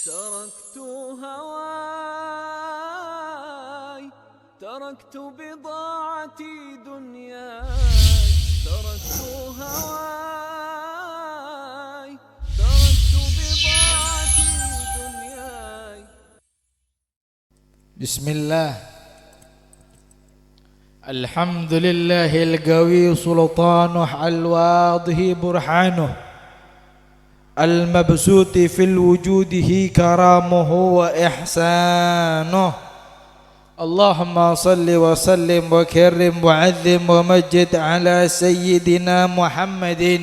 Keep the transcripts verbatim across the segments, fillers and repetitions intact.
تركت هواي، تركت بضاعتي دنياي، تركت هواي، تركت بضاعتي دنياي. بسم الله. الحمد لله القوي سلطانه، الواضح برهانه، المبسوط في الوجود كرمه وإحسانه. اللهم صل وسلم وكرم وعظم ومجد على سيدنا محمد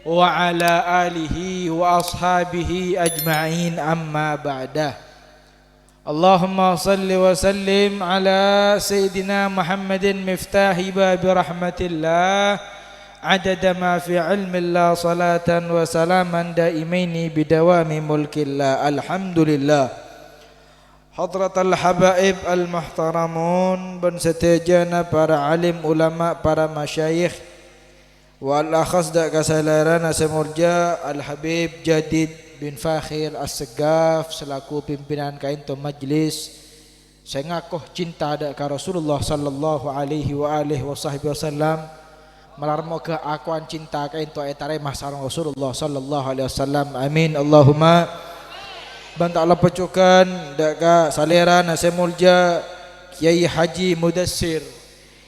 وعلى آله وأصحابه أجمعين، أما بعد. اللهم صل وسلم على سيدنا محمد مفتاح باب رحمة الله، عدد ما في علم الله، صلاة وسلاما دائمين بدوام ملك الله. الحمد لله. Hadratal habaib al-muhtaramun, bân sadhâjâna para alim ulama, para masyayikh, wal akhas dâ' ka salèrana sè molja Al-Habib Jadid bin Fakhir As-Segaf selaku pimpinan kaènto majlis sè ngako cinta dâ' ka Rasulullah sallallahu alaihi wa alihi wa sahbihi wasallam. Malar moghâ akowan cinta kaènto ètarèma sareng Rasulullah sallallahu alaihi wasallam. Amin, Allahumma. Bân ta' loppa jhughân dâ' ka salèrana sè molja Kyai Haji Mudassir,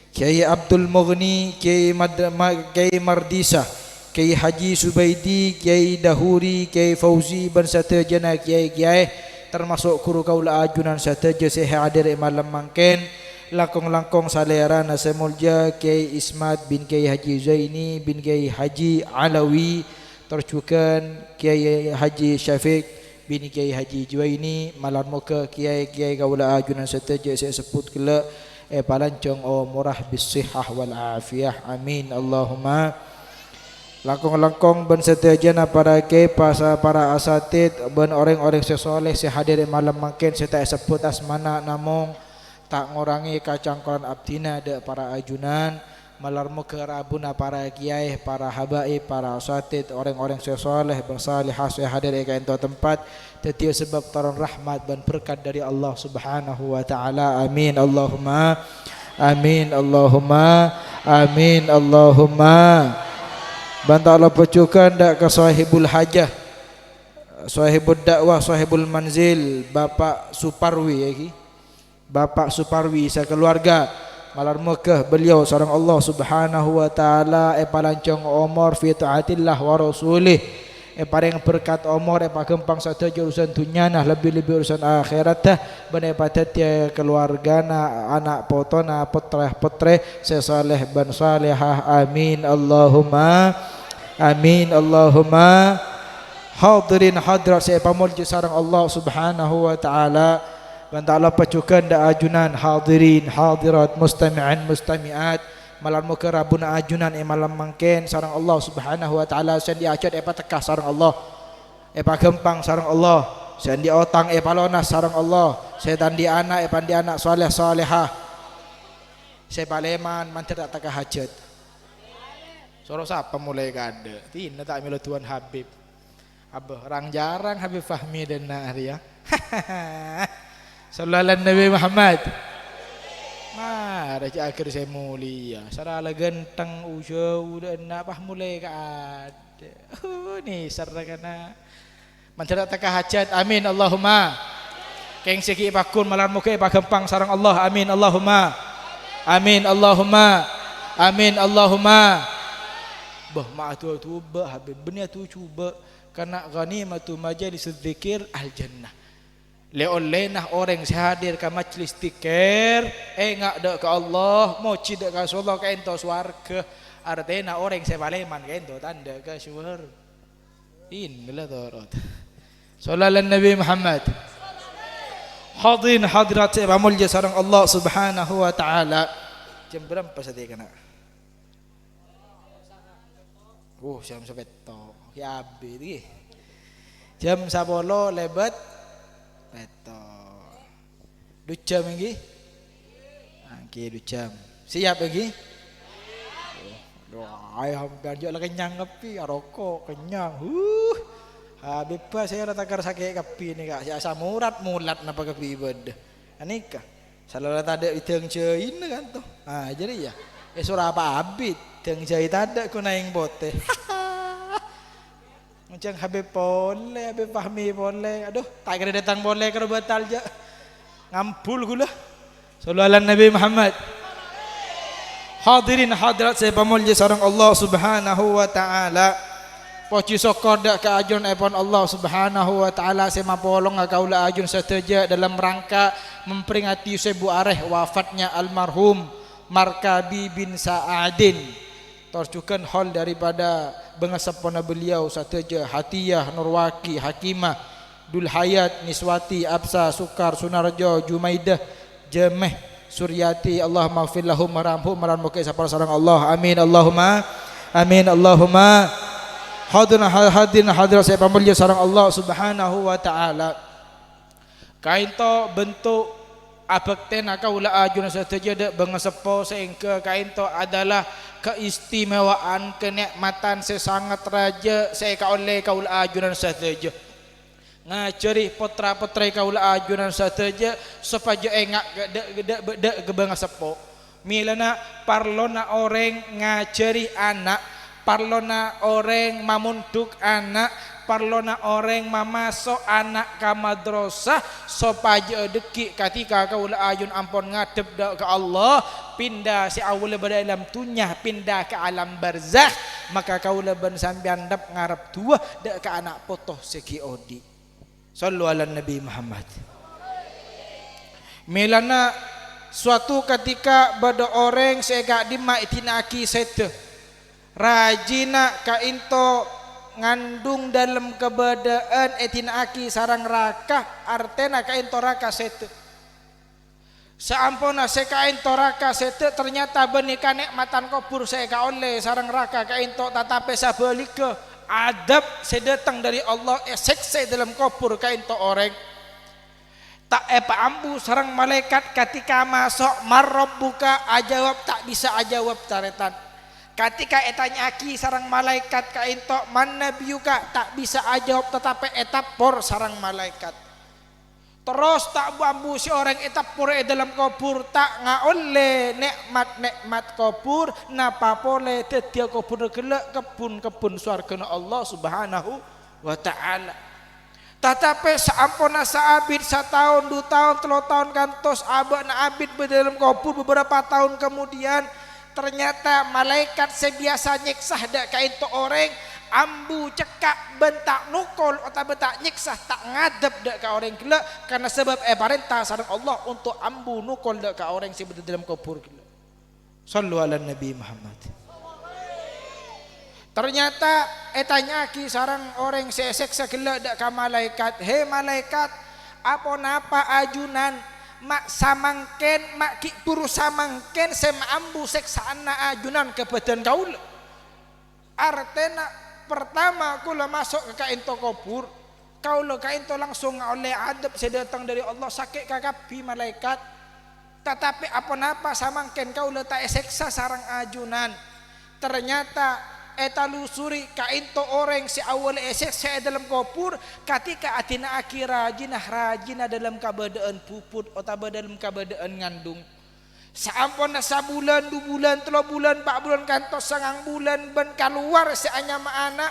Kyai Abdul Mughni, Kyai Mad-, Ma-, Kyai Mardisa, Kyai Haji Subaidi, Kyai Dahuri, Kyai Fauzi, bân sadhâjâna kyai-kyai, termasuk ghuru kaulâ ajunan sadhâjâ sè hadir è malem mangkèn. Langkong-langkong salèrana sè molja Kyai Ismat bin Kyai Haji Zaini bin Kyai Haji Alawi, tor jhughân Kyai Haji Syafiq bin Kyai Haji Juwaini, malar moghâ kyai-kyai kaulâ ajunan sadhâjâ sè èsebbhut ghellâ' èpalanjhâng omorra bis sihhah wal afiyah. Amin, Allahumma. Langkong-langkong bân sadhâjâna para kyai, pasa-, para asatid, bân orèng-orèng sè soleh sè hadir è malem mangkèn sè ta' èsebbhut asmana, namong ta' ngorangè kacangkolan abdhina dâ' para ajunan. Malar moghâ rabuna para kyai, para habaib, para asatid, orèng-orèng sè soleh bân salehah sè hadir è kaènto tempat, dhâddhiyâ sabâb toron rahmat bân berkat dâri Allah Subhanahu wa Ta'ala. Amin, Allahumma. Amin, Allahumma. Amin, Allahumma. Bân ta' loppa jhughân dâ' ka sahibul hajah, sahibud da'wah, sahibul manzil, Bapak Suparwi, ya, ghi. Bapak Suparwi sakaluarga, malar moghâ beliau sareng Allah Subhanahu wa Ta'ala èpalanjhâng omor fi taatillah wa rasulih, èparèng berkat omor, èpaghâmpang sadhâjâ urusan dhunnyana, lebbi-lebbi urusan akhèratta, bân èpadhâddhiyâ kaluargana, ana' potona, pottra-pottrè sè saleh bân salehah. Amin, Allahumma. Amin, Allahumma. Hadirin hadirat sè èpamolja sareng Allah Subhanahu wa Ta'ala. Bân ta' loppa jhughân dâ' ajunan hadirin hadirat, mustami'in mustami'at. Malar moghâ rabuna ajunan è malem mangkèn sareng Allah Subhanahu wa Ta'ala sè andi' hajhât èpatekka sareng Allah, èpaghâmpang sareng Allah, sè andi' otang èpalonas sareng Allah, sè ta' andi' ana' èpaandi' ana' saleh salehah, sè palèman mandhâr ta' tekka hajhât. Soro sapa molaè kaadâ'? Dinna ta' mèlo du'an Habib. Abbâ, rang-jhârâng Habib Fahmi dâ'enna' arèya. Shallallahu ala Nabi Muhammad. Mara jhâ' aghâr sè molèya. Sara la ghântheng, ujâu dâ'enna' pas molaè kaadâ'. Uh, nèser kana. Mandhâr ta' tekka hajhât. Amin, Allahumma. Kèng sè ghi' èpaghun malar moghâ èpaghâmpang sareng Allah. Amin, Allahumma. Amin, Allahumma. Amin, Allahumma. Bâh, ma' adu-adu bâ', Habib. Bânnè adu jubâ'. Kana ghanimatu majalisudz dzikir al-jannah. Lè-ollèna orèng sè hadir ka majlis dzikir, enga' dâ' ka Allah, mojhi dâ' ka Rasulullah, kaènto sowarghâ. Artèna orèng sè palèman kaènto tandhâ ka sowarghâ. Innallah torot. Shallallahu ala Nabi Muhammad. Hadirin hadirat sè èpamolja sareng Allah Subhanahu wa Ta'ala. Jam bârâmpa satèya kana? Uh, jam sapètto'. Ghi' abit ghi. Jam sapolo lèbât pètto'. Du jam ènggi? Ènggi du jam. Siap ènggi? Duh, ayo sampèyan jhâ' la kennyang kabbhi, aroko', kennyang. Huh. Abibba sè la takar sakè' kabbhi nèka, sè asal morat-molat napa kabbhi bâdâ. Anèka, sala la tadâ' dâng jâina kanto. Ah, jârèya. È, soro apa abit, dâng jâi tadâ' ghun aèng potè. Jâng Habib polè, Habib Fahmi polè. Adhu, ta' kèra dâteng polè, karo batal jâ'. Ngambul ghulâ. Shallu ala Nabi Muhammad. Hadirin hadirat sè èpamolja sareng Allah Subhanahu wa Ta'ala. Pojhi sokkor dâ' ka ajunanèpon Allah Subhanahu wa Ta'ala sè mapolonga kaulâ ajunan sadhâjâ dalam rangka memperingati sèbu arè wafatnya almarhum Markabi bin Sa'adin. Tor jhughân hol daripada bângaseppona beliau sadhâjâ, Hatiyah, Nurwaki, Hakimah, Dul Hayat, Niswati, Absa, Sukar, Sunarjo, Jumaidah, Jameh, Suryati, Allahumma ighfir lahum warhamhum, moghâ èsapora sareng Allah. Amin, Allahumma amin, Allahumma. Hadirin, hadirin hadirat sè èpamolja sareng Allah Subhanahu wa Ta'ala. Kaènto bentuk abhâktèna kaulâ ajunan sadhâjâ dâ' bângaseppo sè èngghâ kaènto adalah keistimewaan, kenè'matan sè sanget rajâ sè èkaollè kaulâ ajunan sadhâjâ. Ngajhâri pottra-pottrè kaulâ ajunan sadhâjâ sopajâ enga' dâ', dâ', dâ', dâ' ka bângaseppo. Mèlana parlona orèng ngajhâri ana', parlona orèng mamondhuk ana', parlona orèng mamaso' ana' ka madrasah, sopajâ dhâggi' katèka kaulâ ajunan ampon ngadhep dâ' ka Allah, pinda sè awwalla bâdâ è alam dunnya, pinda ka alam barzakh, maka kaulâ bân sampèyan rep-ngarep du'a dâ' ka ana' poto sè ghi' odi'. Shallu ala Nabi Muhammad. Mèlana suatu katèka bâdâ orèng sè è ka'dimma èdina'aghi sèdhâ. Rajina kaènto ngandung dâlem kabâdâ'ân èdina'aghi sareng raka, artèna kaènto raka sèdhâ. Saamponna sè kaènto raka sèdhâ, ternyata bânnè kanè'matan kobhur sè èkaollè sareng raka kaènto, tatapè sabhâligghâ, adhâb sè dâteng dâri Allah èsèksa è dâlem kobhur kaènto orèng. Ta' èpaambu sareng malaèkat katèka maso', "Man rabbuka?" ajâwâb ta' bisa ajâwâb, tarètan. Katèka ètanya'aghi sareng malaèkat kaènto, "Man nabiyyuka?" ta' bisa ajâwâb, tatapè ètappor sareng malaèkat. Terros ta' bu-ambu sè orèng ètappor è dâlem kobhur ta' ngaollè nè'mat-nè'mat kobhur, napa polè dhâddhiyâ kobhurra ghellâ' kebbhun-kebbhun sowarghâna Allah Subhanahu wa Ta'ala. Tatapè saamponna saabit, sataon, du taon, tello taon, kantos abâ'na abit bâdâ dâlem kobhur, beberapa taon kemudian, ternyata malaèkat sè biyasa nyèksa dâ' kaènto orèng, ambu cekka' bân ta' nokol otabâ ta' nyèksa, ta' ngadhep dâ' ka orèng ghellâ', karna sabâb èparènta sareng Allah onto' ambu nokol dâ' ka orèng sè bâdâ dâlem kobhur ghellâ'. Shallu ala Nabi Muhammad. Ternyata ètanya'aghi sareng orèng sè èsèksa ghellâ' dâ' ka malaèkat, "He malaèkat, aponapa ajunan ma' samangkèn, ma' ghi' bhuru samangkèn sè maambu sèksaanna ajunan ka bâdân kaulâ?" Artèna, partama kaulâ maso' ka kaènto kobhur, kaulâ kaènto langsung ngaollè adhâb sè dâteng dâri Allah, sakè' kakabbhi malaèkat. Tatapè aponapa samangkèn kaulâ ta' èsèksa sareng ajunan? Ternyata ètalusuri kaènto orèng sè awwâlla èsèksa è dâlem kobhur, katèka adina'aghi rajina, rajina dâlem kabâdâ'ân bubut otabâ dâlem kabâdâ'ân ngandung. Saamponna sabulân, du bulân, tello bulân, pa' bulân, kantos sangang bulân bân kalowar sè anyama ana',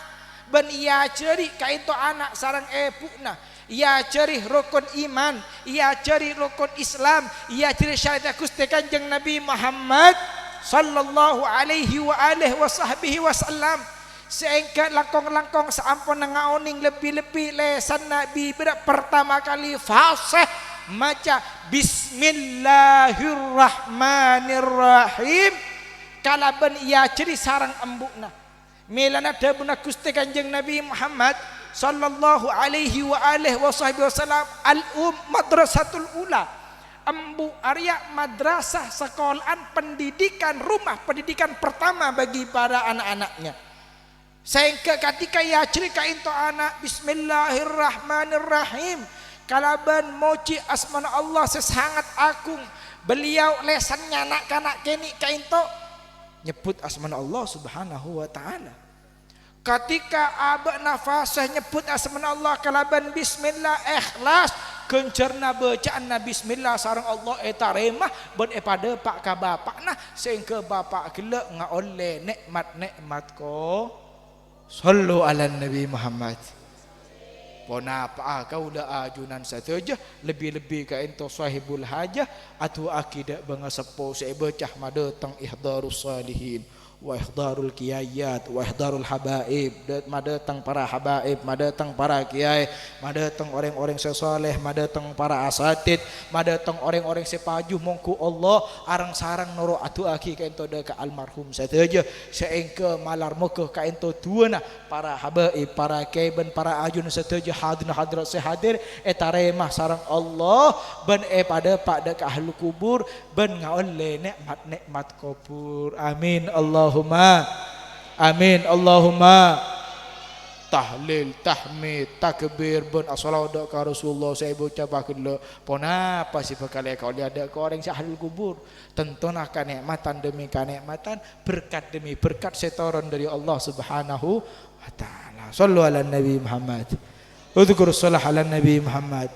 bân èajhâri kaènto ana' sareng èbhuna, èajhâri rokon iman, èajhâri rokon Islam, èajhâri syariat Ghustè Kanjeng Nabi Muhammad sallallahu alaihi wa alihi wa sahbihi wasallam. Saèngghâ langkong-langkong saamponna ngaonèng lebbi-lebbi lèsanna bibirra partama kalè fasèh maca "Bismillahirrahmanirrahim" kalabân èajhâri sareng embu'na. Mèlana dhâbuna Ghustè Kanjeng Nabi Muhammad sallallahu alaihi wa alihi wa sahbihi wasallam, "Al-um madrasatul ula." Embu' arèya madrasah, sakola'an, pendidikan, rumah pendidikan pertama bagi para anak-anaknya. Saèngghâ katèka èajhâri kaènto ana', "Bismillahirrahmanirrahim," kalabân mojhi asmana Allah sè sanget agung, beliau lèsanna na'-kana' kènè' kaènto nyebbhut asmana Allah Subhanahu wa Ta'ala. Katèka abâ'na fasèh nyebbhut asmana Allah kalabân bismillah, èhlas, ghânjhârânna bâca'anna bismillah sareng Allah ètarèma bân èpadâpa' ka bapa'na, sehingga bapa' ghellâ' ngaollè nè'mat-nè'mat ko-, Shallu 'alan Nabi Muhammad. Ponapa'a kaulâ ajunan sadhâjâ, lebbi-lebbi ka'ènto sahibul hajah, adu'aaghi dâ' bângaseppo sè èbâca madâteng Ihdharus Shalihin, wa Ihdharul Kiyayyat, wa Ihdharul Habaib, dâ-, madâteng para habaib, madâteng para kiyaè, madâteng orèng-orèng sè saleh, madâteng para asatid, madâteng orèng-orèng sè paju mongghu Allah areng-sareng noro' adu'aaghi ka'ènto dâ' ka almarhum sadhâjâ, saèngghâ malar moghâ ka'ènto du'âna para habaib, para kiyaè bân para ajunan sadhâjâ hadirin hadirat sè hadir ètarèma sareng Allah bân èpadâpa' dâ' ka ahlul kubur bân ngaollè nè'mat-nè'mat kobhur. Amin, Allahumma amin, Allahumma. Tahlil, tahmid, takbir, bân ashalawat dâ' ka Rasulullah sè èbâca ghellâ'. Ponapa sè bhâkal èkaollèya dâ' ka orèng sè ahlul kubur? Tantona kanè'matan dhâmi kanè'matan, berkat dhâmi berkat sè toron dâri Allah Subhanahu wa Ta'ala. Shallu 'alan Nabi Muhammad. Udzkurus shalah 'alan Nabi Muhammad.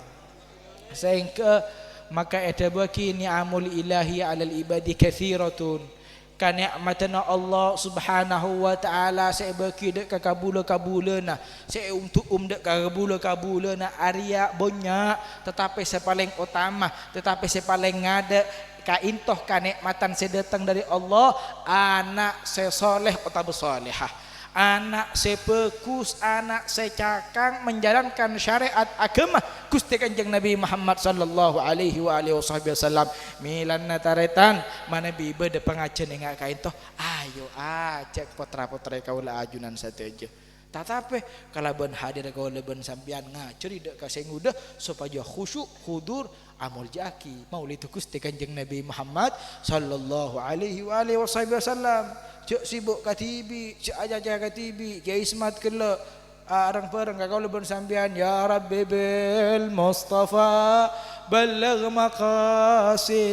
Saèngghâ maka èdhâbuwâghi ni'amul ilahi 'alal ibadi katsiratun. Kanè'matanna Allah Subhanahu wa Ta'ala sè èbâghi dâ' ka kabulâ-kabulâna, sè èomdu'um dâ' ka kabulâ-kabulâna arèya bânnya', tatapè sè palèng otama, tatapè sè palèng ngadâ', ka'ènto kanè'matan sè dâteng dâri Allah, ana' sè saleh otabâ salehah, ana' sè bhâghus, ana' sè cakang menjalankan syariat aghâma Ghustè Kanjeng Nabi Muhammad sallallahu alaihi wa alihi wasahbihi wasallam. Mèlana tarètan, manabi bâdâ pangajhiyân enga' ka'ènto, ayo ajhâk potra-potrè kaulâ ajunan sadhâjâ. Tatapè kalabân hadir kaulâ bân sampèyan ngajhâri dâ' ka sè ngodâ sopajâ khusyuk, khudur, amoljâ'aghi Maulidda Ghustè Kanjeng Nabi Muhammad sallallahu alaihi wa alihi wasahbihi wasallam. Jhâ' sibuk kadhibi', jhâ' acaca kadhibi', Kèyaè Ismat ghellâ' areng-bhâreng ka kaulâ bân sampèyan, ya Rabbi bil Mustafa balligh maqasidana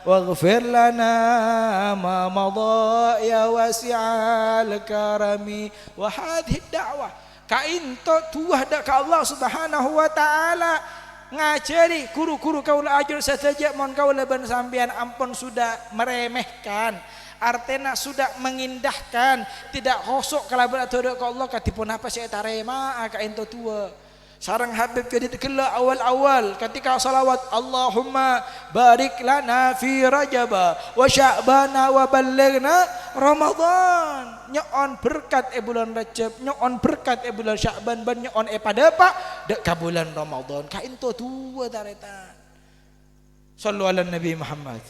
waghfir lana ma madha ya wasi'al karami. Wa hadhihi da'wah. Ka'ènto du'a dâ' ka Allah Subhanahu wa Ta'ala. Ngajhâri ru-ghuru kaulâ ajunan sadhâjâ, mon kaulâ bân sampèyan ampon sudah meremehkan, artèna sudah mengindahkan, tidak khusyuk kalabân adu'a ka Allah, kadhi ponapa sè ètarèma'a ka'ènto du'a? Sareng Habib Jadid ghellâ' awal-awal katèka shalawat, Allahumma barik lana fi Rajaba wa Sya'bana wa ballighna Ramadan. Nyo'on berkat è bulân Rajab, nyo'on berkat è bulân Sya'ban, bân nyo'on èpadâpa' dâ' ka bulân Ramadan. Ka'ènto du'a tarètan. Shallu 'alan Nabi Muhammad.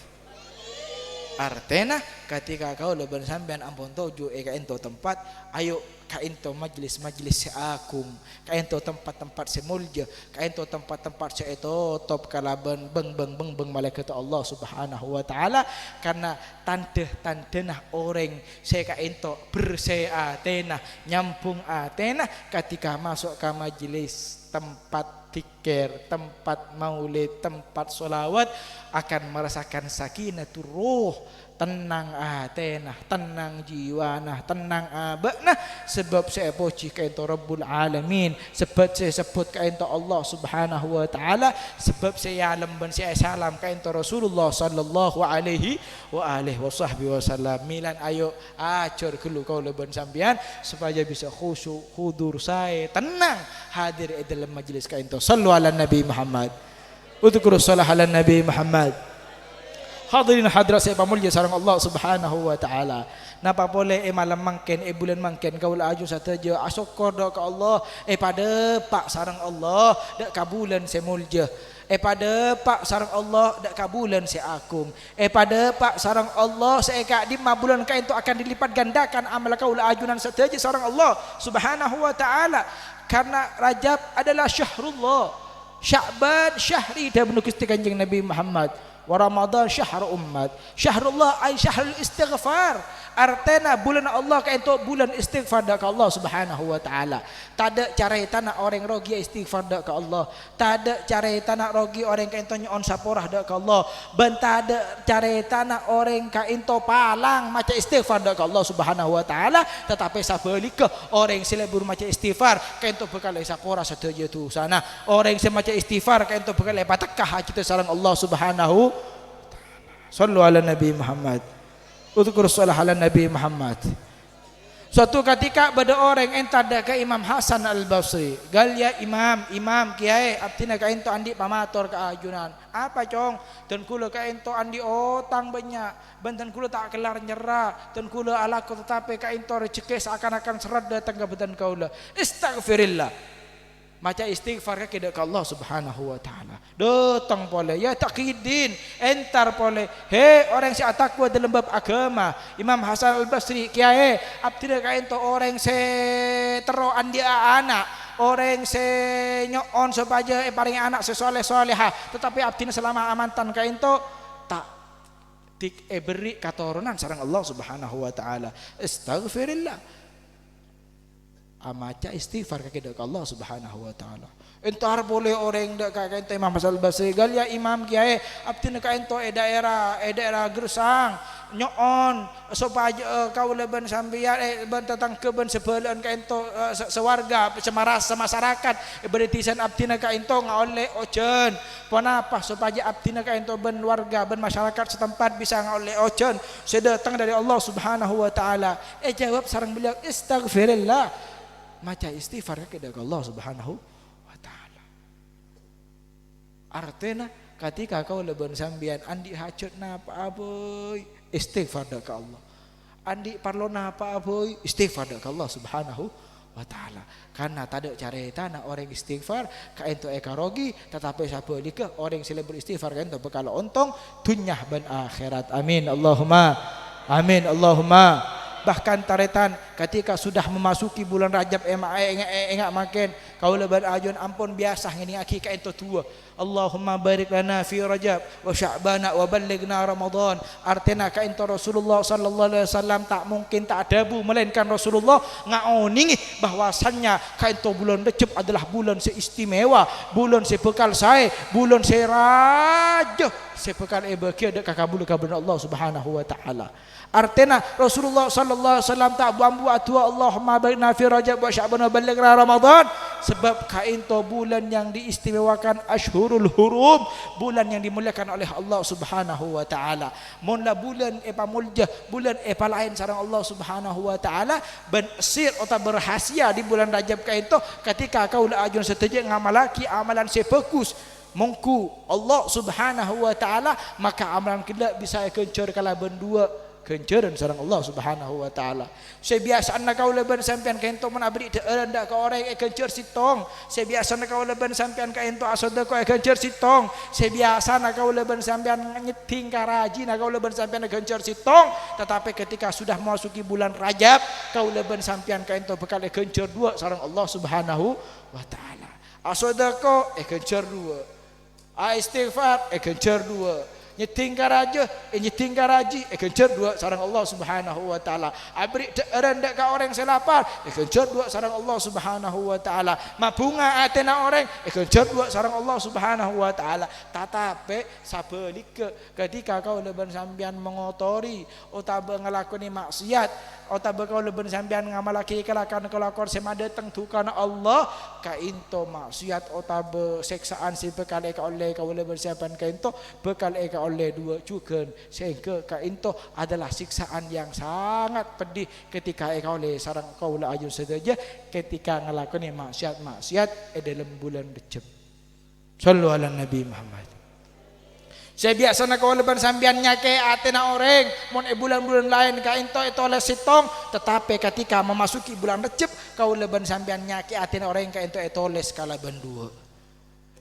Artèna, katèka kaulâ bân sampèyan ampon toju' è ka'ènto tempat, ayo ka'ènto majlis-majlis sè agung, ka'ènto tempat-tempat sè molja, ka'ènto tempat-tempat sè ètotop kalabân beng-beng-beng-beng malaèkat Allah Subhanahu wa Ta'ala, karna tandhâ-tandhâna orèng sè ka'ènto bersè atèna, nyambhung atèna, katèka maso' ka majlis tempat dzikir, tempat maulid, tempat shalawat, akan merasakan sakinatur ruh, tennang atèna, tennang jiwana, tennang abâ'na, sabâb sè èpojhi ka'ènto Rabbul Alamin, sabâb sè èsebbhut ka'ènto Allah Subhanahu wa Ta'ala, sabâb sè èalem bân sè èsalam ka'ènto Rasulullah sallallahu alaihi wa alihi wa sahbihi wasallam. Mèlana ayo ajhâr ghâllu kaulâ bân sampèyan, sopajâ bisa khusyuk, khudur, saè, tennang, hadir è dâlem majlis ka'ènto. Shallu 'alan Nabi Muhammad. Udzkurus shalah 'alan Nabi Muhammad. Hadirin hadirat sè èpamolja sareng Allah Subhanahu wa Ta'ala. Napa polè è malem mangkèn, è bulân mangkèn, kaulâ ajunan sadhâjâ asokkor dâ' ka Allah, èpadâpa' sareng Allah dâ' ka bulân sè molja, èpadâpa' sareng Allah dâ' ka bulân sè agung. Èpadâpa' sareng Allah sè è ka'dimma bulân ka'ènto akan dilipat gandakan amal kaulâ ajunan sadhâjâ sareng Allah Subhanahu wa Ta'ala. Karna Rajab adalah syahrullah, Sya'ban syahri, dhâbuna Ghustè Kanjeng Nabi Muhammad, wa Ramadan syahru ummat. Syahrullah ay syahrul istighfar. Artèna bulânna Allah kaènto bulân istighfar dâ' ka Allah Subhanahu wa Ta'ala. Tadâ' carètana orèng rogi istighfar dâ' ka Allah. Tadâ' carètana rogi orèng kaènto nyo'on sapora dâ' ka Allah. Bân tadâ' carètana orèng kaènto palang maca istighfar dâ' ka Allah Subhanahu wa Ta'ala. Tatapè sabhâligghâ, orèng sè lebur maca istighfar kaènto bhâkal èsapora sadhâjâ dhusana. Orèng sè maca istighfar kaènto bhâkal èpatekka hajhâddhâ sareng Allah Subhanahu. Shallu ala Nabi Muhammad. Udzkur shalah ala Nabi Muhammad. Suatu ketika bâdâ orèng entar dâ' ka Imam Hasan Al-Basri. "Ghâl ya Imam, Imam, Kèyaè, abdhina kaènto andi' pamator ka ajunan." "Apa, Cong?" "Dân kaulâ kaènto andi' otang bânnya', bân dân kaulâ ta' kellar nyerra. Dân kaulâ alako tatapè kaènto rejekkè sakan-akan serrè dâteng ka bâdân kaulâ." "Istaghfirillah." Maca istighfar kakè dâ' ka Allah Subhanahu wa Ta'ala. Dâteng polè, ya takyidin, entar polè. He, orèng sè atakwa dâlem bab aghâma. Imam Hasan Al-Basri, "Kèyaè, abdhina kaènto orèng sè terro andi'â ana', orèng sè nyo'on sopajâ èparèngè ana' sè soleh-soleha, tatapè abdhina salama amantan kaènto ta' dik-, èberri' katoronan sareng Allah Subhanahu wa Ta'ala." Astaghfirullah. Amaca istighfar kakè dâ' ka Allah Subhanahu wa Ta'ala. Entar polè orèng dâ' ka kaènto Imam Hasan Al-Basri, "Ghâl ya Imam, Kèyaè, abdhina kaènto è daerah, è daerah Gersang, nyo'on sopajâ, eh, kaulâ bân sampèyan, eh, bân tatangghâ bân sabhâlâ'ân kaènto, eh, sa-, sawarga, samaras-, samasarakat, eh, bâdâ è dhisana abdhina kaènto ngaollè ojhân. Ponapa sopajâ abdhina kaènto bân warga, bân masyarakat setempat bisa ngaollè ojhân sè dâteng dâri Allah Subhanahu wa Ta'ala?" Èjâwâb sareng beliau, "Istaghfirillah." Maca istighfar kakè dâ' ka Allah Subhanahu wa Ta'ala. Artèna, ketika kaulâ bân sampèyan andi' hajhât napa'a bhâi, istighfar dâ' ka Allah. Andi' parlo napa'a bhâi, istighfar dâ' ka Allah Subhanahu wa Ta'ala. Karna tadâ' carètana orèng istighfar kaènto èkarogi, tatapè sabhâligghâ orèng sè lebur istighfar kaènto bhâkal ontong dhunnya bân akhèrat. Amin, Allahumma amin, Allahumma. Bahkan tarètan, ketika sudah memasuki bulan Rajab, èma-, è-, ènga', è-, ènga' mangkèn, kaulâ bân ajunan ampon biyasa ngèdingngaghi kaènto du'a, "Allahumma barik lana fi Rajab wa Sya'bana wa ballighna Ramadan." Artèna kaènto Rasulullah sallallahu alaihi wasallam ta' mungkin ta' adhâbu, melainkan Rasulullah ngaonèngè bahwasannya kaènto bulân Rajab adalah bulân sè istimewa, bulân sè bhâkal saè, bulân sè rajâ, sè bhâkal èbâghiyâ dâ' ka kabulâ-kabulânna Allah Subhanahu wa Ta'ala. Artèna, Rasulullah sallallahu alaihi wasallam ta' bu-ambu adu'a, "Allahumma barik lana fi Rajab wa Sya'ban wa ballighna Ramadan." Sebab kaènto bulân yang diistimewakan, Ashhurul Hurum, bulân yang dimuliakan oleh Allah Subhanahu wa Ta'ala. Mon la bulân èpamolja, bulân èpalaèn sareng Allah Subhanahu wa Ta'ala, bân sir otabâ rahasia di bulân Rajab kaènto, ketika kaulâ ajunan sadhâjâ ngamallaghi amalan sè bhâghus, mongghu Allah Subhanahu wa Ta'ala, maka amalan ghellâ' bisa èghânjhâr kalabân duwâ', ghânjhârân sareng Allah Subhanahu wa Ta'ala. Sè biyasana kaulâ bân sampèyan kaènto mon aberri' dhâ'ârân dâ' ka orèng èghânjhâr sèttong. Sè biyasana kaulâ bân sampèyan kaènto asodâko èghânjhâr sèttong. Sè biyasana kaulâ bân sampèyan nyeddhing ka rajina kaulâ bân sampèyan èghânjhâr sèttong. Tatapè ketika sudah memasuki bulan Rajab, kaulâ bân sampèyan kaènto bhâkal èghânjhâr duwâ' sareng Allah Subhanahu wa Ta'ala. Asodâko èghânjhâr duwâ'. Aistighfar, èghânjhâr duwâ'. Nyeddhing ka rajâ, ènyeddhing ka rajhi, èghânjhâr duwâ' sareng Allah Subhanahu wa Ta'ala. Aberri' dhâ'ârân dâ' ka orèng sè lapar, èghânjhâr duwâ' sareng Allah Subhanahu wa Ta'ala. Mabhunga atèna orèng, èghânjhâr duwâ' sareng Allah Subhanahu wa Ta'ala. Tatapè sabhâligghâ, ketika kaulâ bân sampèyan mangotorè otabâ ngalakonè ma'siyat, otabâ kaulâ bân sampèyan ngamallaghi kalakowan-kalakowan sè madhâteng dhukana Allah, kaènto ma'siyat otabâ sèksa'an sè bhâkal èkaollè kaulâ bân sampèyan kaènto bhâkal èkaollè duwâ' jhughân, sehingga kaènto adalah siksaan yang sangat pedih ketika èkaollè sareng kaulâ ajunan sadhâjâ ketika ngalakonè ma'siyat-ma'siyat è dhâlem bulân Rejjeb. Shallu ala Nabi Muhammad. Sè biyasana kaulâ bân sampèyan nyakè'è atèna orèng, mon è bulân-bulân laèn kaènto ètolès sèttong, tatapè ketika memasuki bulân Rejjeb, kaulâ bân sampèyan nyakè'è atèna orèng kaènto ètolès kalabân duwâ'.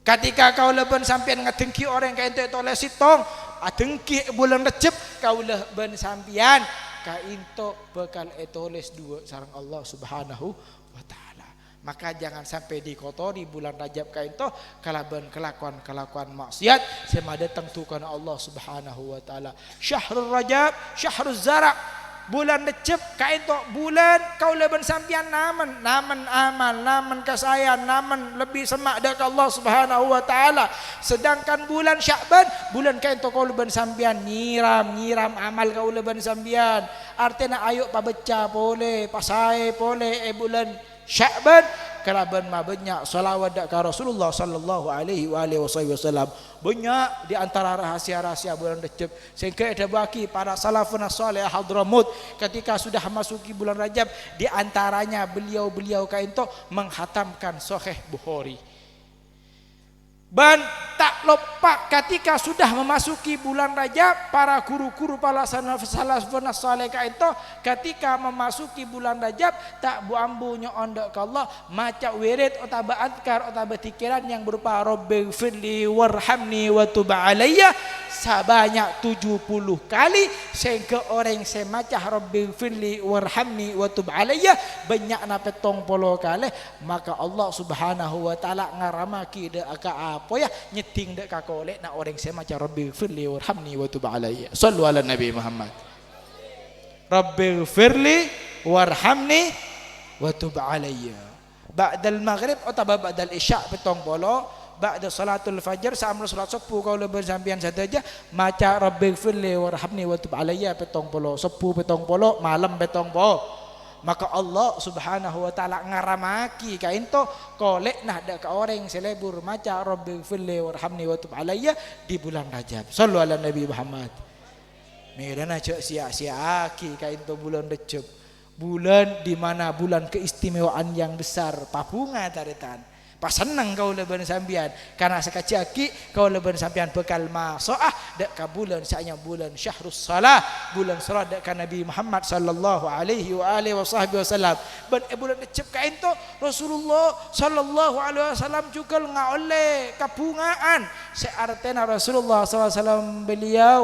Ketika kaulâ bân sampèyan ngadhenggi orèng kaènto ètolès sèttong, adhenggi è bulân Rejjeb, kaulâ bân sampèyan kaènto bhâkal ètolès duwâ' sareng Allah Subhanahu wa Ta'ala. Maka jangan sampai dikotori bulan Rajab kaènto kalabân kalakowan-kalakowan ma'siyat sè madhâteng dhukana Allah Subhanahu wa Ta'ala. Syahrul Rajab, syahruz zara'. Bulân Rejjeb kaènto bulân kaulâ bân sampèyan namen, namen amal, namen kasaèan, namen lebbi semma' dâ' ka Allah Subhanahu wa Ta'ala. Sedangkan bulân Sya'ban, bulân kaènto kaulâ bân sampèyan nyiram, nyiram amal kaulâ bân sampèyan. Artèna, ayo pabecca polè, pasaè polè è bulân Sya'ban kalabân mabânnya' shalawat dâ' ka Rasulullah sallallahu alaihi wa alihi wasahbihi wasallam. Bânnya' di antara rahasia-rahasia bulân Rejjeb sehingga èdhâbuwâghi para salafuna shaleh Hadramut ketika sudah memasuki bulan Rajab, di antaranya beliau-beliau kaènto menghatamkan Sahih Bukhari. Bân ta' loppa, ketika sudah memasuki bulan Rajab, para ru-guru, para salaf-, salafuna shaleh kaènto, ketika memasuki bulan Rajab, ta' bu-ambu nyo'on dâ' ka Allah, maca wirid otabâ adkar otabâ dzikir yang berupa "Rabbighfirli warhamni wa tub alayya" sabanyak tujuh puluh kali, sehingga orèng sè maca "Rabbighfirli warhamni wa tub alayya" bânnya'na pèttong polo kalè, maka Allah Subhanahu wa Ta'ala ngaramaghi dâ' ka apoyya, nyeddhing dâ' ka kolè'na orèng sè maca "Rabbighfirli warhamni wa tub alayya". Shallu ala Nabi Muhammad. "Rabbighfirli warhamni wa tub alayya." Ba'dal maghrib otabâ ba'dal isya pèttong polo, ba'da shalatul fajr, sa'amor shalat sobbhu kaulâ bân sampèyan sadhâjâ maca "Rabbighfirli warhamni wa tub alayya" pèttong polo, sobbhu pèttong polo, malem pèttong polo. Maka Allah Subhanahu wa Ta'ala ngaramaghi kaènto kolè'na dâ' ka orèng sè lebur maca "Rabbighfirli warhamni wa tub alayya" di bulân Rajab. Shallu ala Nabi Muhammad. Mèlana jhâ' sèya-sèyaaghi kaènto bulân Rejjeb. Bulân di mana bulân keistimewaan yang besar pabhunga, tarètan. Pasenneng kaulâ bân sampèyan. Karna sakejjhâ' aghi' kaulâ bân sampèyan bhâkal maso'a dâ' ka bulân sè anyama bulân Syahrus Shalah, bulân shalawat dâ' ka Nabi Muhammad sallallahu alaihi wa alihi wasahbihi wasallam. Bân è bulân Rejjeb kaènto Rasulullah sallallahu alaihi wasallam jhughân ngaollè kabhunga'an sè artèna Rasulullah sallallahu alaihi wasallam beliau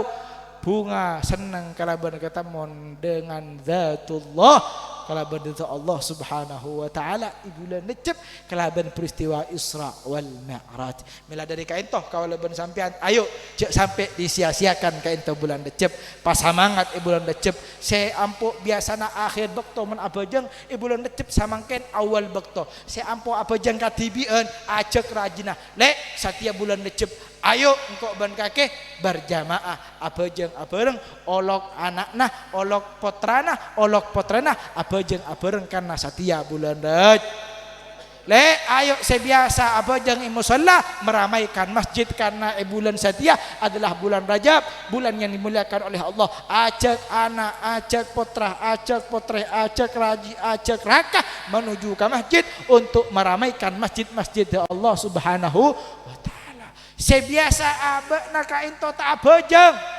bhunga senneng kalabân katemmon dengan Dzatullah, kalabân Dzat Allah Subhanahu wa Ta'ala è bulân Rejjeb kalabân peristiwa Isra wal Mi'raj. Mèla dâri kaènto kaulâ bân sampèyan, ayo, jhâ' sampè' disia-siakan kaènto bulân Rejjeb. Pasamangat è bulân Rejjeb. Sè ampo' biyasana akhir bâkto mon abhâjâng è bulân Rejjeb samangkèn awwal bâkto. Sè ampo' abhâjâng kadhibi'ân, ajhâk rajina. Lè', satèya bulân Rejjeb. Ayo, engko' bân kakè berjamaah, abhâjâng abhâreng, olok ana'na, olok pottrana, olok pottrana, abhâjâng abhâreng karna satèya bulân Rejjeb. Lè', ayo sè biyasa abhâjâng è mosolla, meramaikan masjid karna è bulân satèya adalah bulân Rajab, bulân yang dimuliakan oleh Allah. Ajhâk ana', ajhâk pottra, ajhâk pottrè, ajhâk raji, ajhâk raka menuju ka masjid untuk meramaikan masjid-masjid Allah Subhanahu wa Ta'ala. Sè biyasa abâ'na kaènto ta' abhâjâng.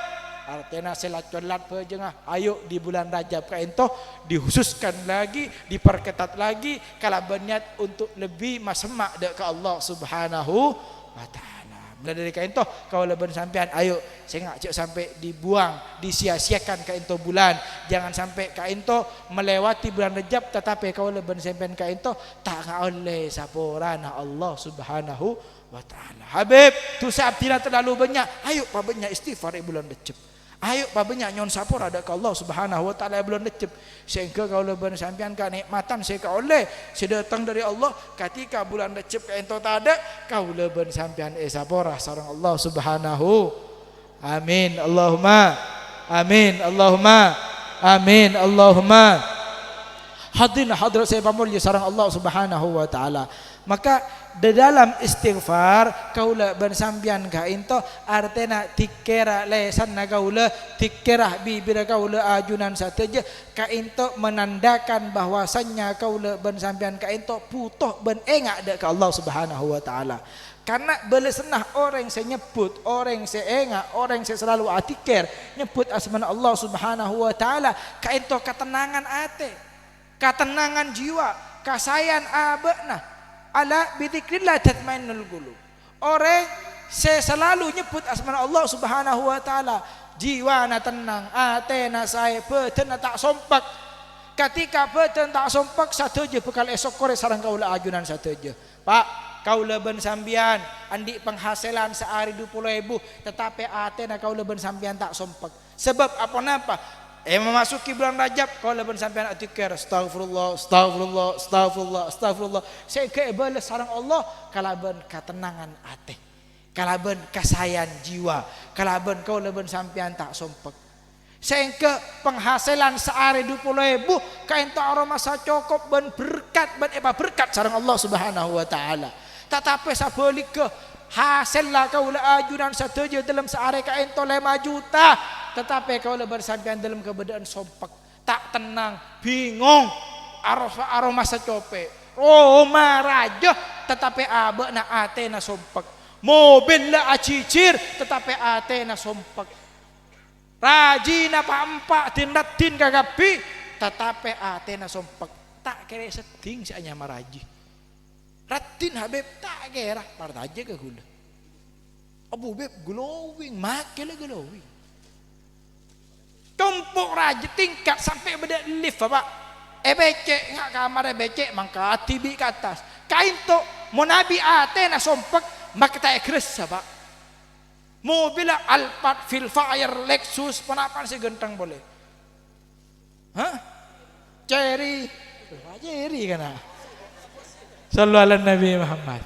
Artèna sè la-, colat bhâjângnga, ayo di bulân Rajab kaènto dikhususkan lagi, diperketat lagi, kalabân niat untuk lebbi masemma' dâ' ka Allah Subhanahu wa Ta'ala. Mula dâri kaènto, kaulâ bân sampèyan, ayo, sènga' jhâ' sampè' dibuang, disia-siakan kaènto bulân. Jangan sampè' kaènto melewati bulân Rajab, tatapè kaulâ bân sampèyan kaènto ta' ngaollè saporana Allah Subhanahu wa Ta'ala. Habib, dhusa abdhina terlalu bânnya'. Ayo pabânnya' istighfar è bulân Rejjeb. Ayo pabânnya' nyo'on sapora dâ' ka Allah Subhanahu wa Ta'ala è bulân Rejjeb. Sehingga kaulâ bân sampèyan kanè'matan sè èkaollè, sè dâteng dâri Allah, ketika bulân Rejjeb kaènto tadâ', kaulâ bân sampèyan èsapora sareng Allah Subhanahu. Amin. Allahumma amin. Allahumma amin. Allahumma. Hadirin hadirat sè èpamolja sareng Allah Subhanahu wa Ta'ala. Maka, di dalam istighfar, kaulâ bân sampèyan kaènto artèna dhikkèra lèsanna kaulâ, dhikkèra bibirra kaulâ ajunan sadhâjâ, kaènto menandakan bahwasannya kaulâ bân sampèyan kaènto buto bân enga' dâ' ka Allah Subhanahu wa Ta'ala. Karna bâlâsânna orèng sè nyebbhut, orèng sè enga', orèng sè salalu adhikkèr, nyebbhut asmana Allah Subhanahu wa Ta'ala, kaènto katennangan atè. Katennangan jiwa, kasaèan abâ'na. "Ala bidzikrillah tatmainnul qulub." Orèng sè salalu nyebbhut asmana Allah Subhanahu wa Ta'ala, jiwana tennang, atèna saè, bhâdhânna ta' sompek. Ketika bhâdhân ta' sompek, sadhâjâ bhâkal èsokkorè sareng kaulâ ajunan sadhâjâ. Pa', kaulâ bân sampèyan andi' penghasilan saarè dupolo èbu, tatapè atèna kaulâ bân sampèyan ta' sompek. Sabâb aponapa? È, mamasuki bulân Rajab, kaulâ bân sampèyan adzikir, "Astaghfirullah, astaghfirullah, astaghfirullah, astaghfirullah." Sèngghâ èbâles sareng Allah kalabân katennangan atè, kalabân kasaèyan jiwa, kalabân kaulâ bân sampèyan ta' sompek. Sèngghâ penghasilan saarè du polo èbu kaènto aromasa cokop bân berkat, bân èpaberkat sareng Allah Subhanahu wa Ta'ala. Tatapè sabhâligghâ, hasèlla kaulâ ajunan sadhâjâ dâlem saarè kaènto lèma juta, tatapè kaulâ bân sampèyan dâlem kabâdâ'ân sompek, ta' tennang, bingong, aro-, aromasa copè', roma rajâ, tatapè abâ'na atèna sompek. Mobilla ajhijhir, tatapè atèna sompek. Rajina pa'-empa' din-raddin kakabbhi, tatapè atèna sompek. Ta' kèra seddhing sè anyama rajâ. Raddhin, Habib, ta' kèra, parcajâ ka ghulâ. Abu Bib glowing, makè la glowing. Compo' rajâ tingkat sampè' bâdâ lift, Bapak. Èpècè', nga' kamarra èpècè', mangkadhi bi' ka attas. Kaènto, mon abi' atèna sompek, makè ta' ègressa, Pak. Mobilla Alphard, Vellfire, Lexus, ponapa'an sè ghântheng polè? Hah? Cherry. Wah, Cherry kana'. Sallu ala Nabi Muhammad.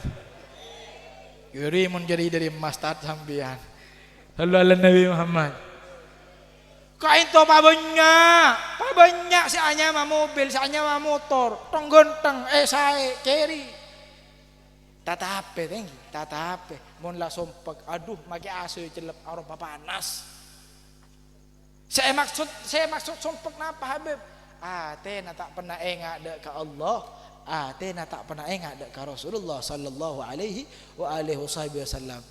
Cherry mon Cherry dâri emmas, Tad, sampèyan. Sallu ala Nabi Muhammad. Kaènto pabânnya', pabânnya' sè anyama mobil, sè anyama motor, tong-ghântheng, è saè, Cherry. Tatapè, tèngghi, tatapè. Mon la sompek, adhu, makè asoy cellep aropa panas. Sè èmaksod, sè èmaksod sompek napa, Habib? Atèna ta' pernah enga' dâ' ka Allah, atèna ta' pernah enga' dâ' ka Rasulullah sallallahu alaihi wa alihi wasahbihi wasallam.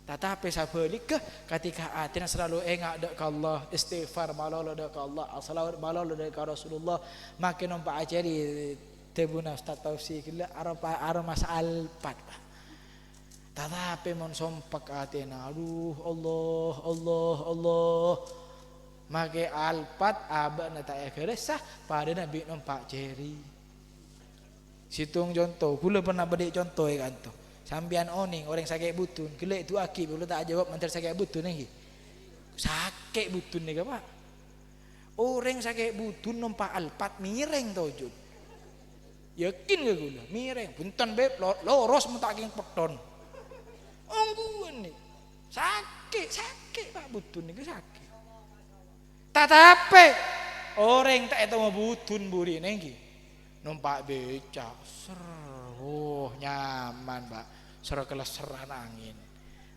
Tatapè sabhâligghâ, ketika atèna selalu enga' dâ' ka Allah, istighfar malolo dâ' ka Allah, ashalawat malolo dâ' ka Rasulullah, makè nompa' ajhâri dhâbuna Ustaz Tausi ghellâ' aropa-, aromasa Alphard, Pak. Tatapè mon sompek atèna, adhu, Allah, Allah, Allah. Makè Alphard abâ'na ta' ègressa, padâna bi' nompa' Cherry. Sèttong conto, ghulâ pernah bâdâ conto è kanto. Sampèyan onèng orèng sakè' budun, ghellâ' èdu'aaghi, ghulâ ta' ajâwâb mandhâr sakè' budun, èngghi. Sakè' budun nèka, Pak. Orèng sakè' budun nompa' Alphard mèrèng tojjhuna. Yakin ka ghulâ, mèrèng. Bhunten, Bib, lo-, loros mon ta' kèng petton. Ongghuwân nèka. Sakè', sakè', Pak, budun nèka sakè'. Tatapè orèng ta' ètemmo budun buri'na èngghi. Nompa' beca, ser, oh, nyaman, Pak. Sè la kalesseran angèn.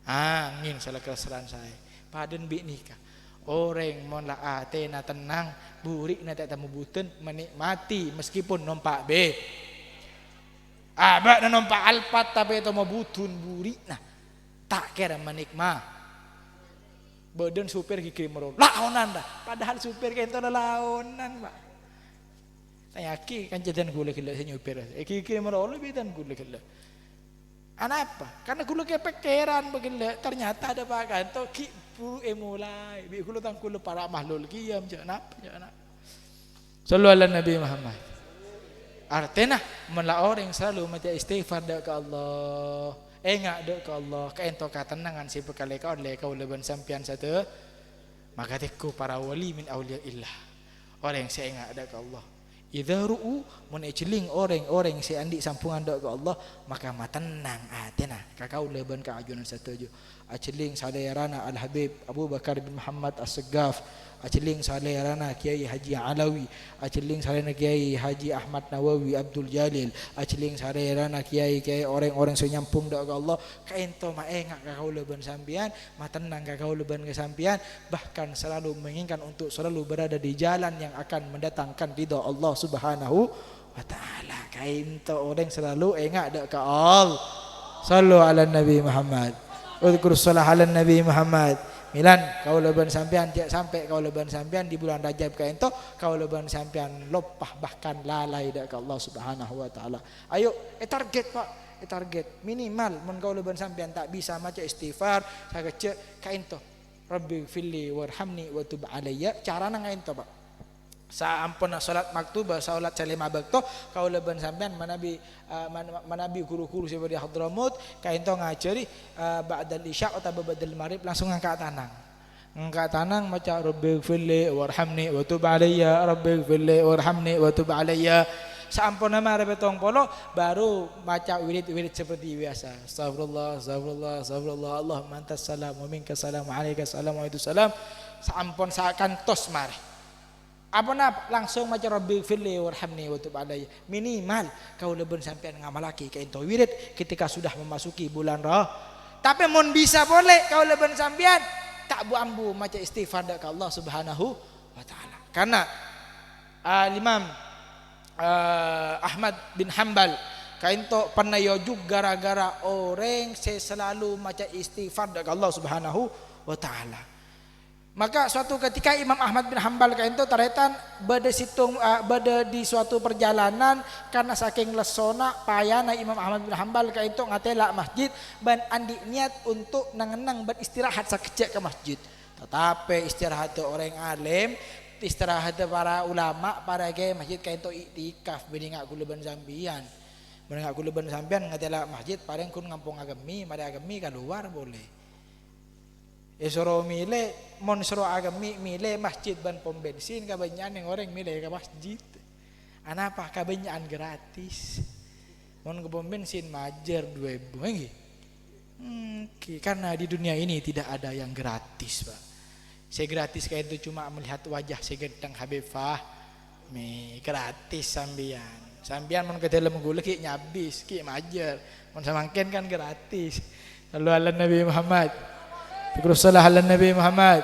Angèn sè la kalesseran saè. Padâna bi' nèka. Orèng mon la atèna tennang, buri'na ta' ètemmo budun, menikmati meskipun nompa' be-, abâ'na nompa' Alphard tapè ètemmo budun buri'na. Ta' kèra menikma-, Bâdâna supir ghighiri marolo. Laonan, ta? Padahal supir kaènto lalaonan, Pak. Tanya'aghi kanca dân ghulâ ghellâ' sè nyupir. È ghighiri marolo bi' dân ghulâ ghellâ'. Anapa? Karena ghulâ kapèkkèran, Pak, ghellâ'. Ternyata adâ' pa-, kanto ghi' buru èmolaè. Bi' ghulâ tang ghulâ para' mahlul qiyam, jâ' napa, jâ' napa. Sallu ala Nabi Muhammad. Artèna, mon la orèng salalu maca istighfar dâ' ka Allah, enga' dâ' ka Allah, kaènto katennangan sè bhâkal èkaollè kaulâ bân sampèyan sadhâjâ, maka tèngghu para wali min auliyaillah. Orèng sè enga' dâ' ka Allah. Idza ru'u, mon èjhelling orèng-orèng sè andi' sambhungan dâ' ka Allah, maka matennang atèna ka kaulâ bân ka ajunan sadhâjâ. Ajhelling salèrana Al-Habib Abu Bakar bin Muhammad As-Segaf, ajhelling salèrana Kiai Haji Alawi, ajhelling salèrana Kiai Haji Ahmad Nawawi Abdul Jalil, ajhelling salèrana kiai-kiai orèng-orèng sè nyambhung dâ' ka Allah, kaènto maènga' ka kaulâ bân sampèyan, matennang ka kaulâ bân ka sampèyan, bahkan selalu menginginkan untuk selalu berada di jalan yang akan mendatangkan ridho Allah Subhanahu wa Ta'ala. Kaènto orèng salalu enga' dâ' ka Allah. Sallu ala Nabi Muhammad. Udzkurus shalah ala Nabi Muhammad. Mèlan, kaulâ bân sampèyan, jâ' sampè' kaulâ bân sampèyan di bulân Rajab kaènto, kaulâ bân sampèyan loppa bahkan lalai dâ' ka Allah Subhanahu wa Ta'ala. Ayo, ètarget, Pak, ètarget. Minimal, mon kaulâ bân sampèyan ta' bisa maca istighfar, sakejjhâ' kaènto. Rabbighfirli warhamni wa tub alayya. Carana ngaènto, Pak. Saamponna sholat maktuba, sholat sè lèma bâkto, kaulâ bân sampèyan manabi, eh, man-, manabi ghuru-ghuru sè bâdâ è Hadramaut, kaènto ngajhâri, eh, ba'dal isya otabâ ba'dal maghrib langsung ngangka' tanang. Engka' tanang maca, "Rabbighfirli warhamni wa tub alayya, Rabbighfirli warhamni wa tub alayya." Saamponna marè pèttong polo, baru maca wirid-wirid seperti biasa. Astagfirullah, astagfirullah, astagfirullah. Allahumma antas salam wa minkas salam wa alaikas salam wa alaikus salam. Saampon sakantos marè. Apa napa? Langsung maca, "Rabbighfirli warhamni wa tub alayya." Minimal kaulâ bân sampèyan ngamallaghi kaènto wirid ketika sudah memasuki bulan Ra-, tapè mon bisa polè kaulâ bân sampèyan, ta' bu-ambu maca istighfar dâ' ka Allah Subhanahu wa Ta'ala. Karna, ah, Imam, ah, Ahmad bin Hambal kaènto pernah èojhuk gara-gara orèng sè salalu maca istighfar dâ' ka Allah Subhanahu wa Ta'ala. Maka suatu ketika Imam Ahmad bin Hambal kaènto tarètan bâdâ sèttong, eh, bâdâ di suatu perjalanan, karna sakèng lessona, payana Imam Ahmad bin Hambal kaènto ngatèla' masjid bân andi' niat untuk neng-enneng bân istirahat sakejjhâ' ka masjid. Tatapè istirahatta orèng alim, istirahatta para ulama, para kèyaè masjid kaènto iktikaf, bâdâ nga' kaulâ bân sampèyan. Bâdâ nga' kaulâ bân sampèyan ngatèla' masjid, parèng ghun ngampong aghâmmi, marè aghâmmi kalowar polè. Èsoro mèlè, mon soro aghâmmi mèlè masjid bân pom bensin, kabânnya'an orèng mèlè ka masjid. Anapa? Kabânnya'an gratis. Mon ka pom bensin majâr dua èbu, ènggi? Ènggi, karena di dunia ini tidak ada yang gratis, Pak. Sè gratis kaènto cuma melihat wajah sè ghântheng Habib Fah-, Mi, gratis sampèyan. Sampèyan mon ka dâlem ghulâ ghi' nyabis, ghi' majâr. Mon samangkèn kan gratis. Sallu ala Nabi Muhammad. Dzikru shalah ala Nabi Muhammad.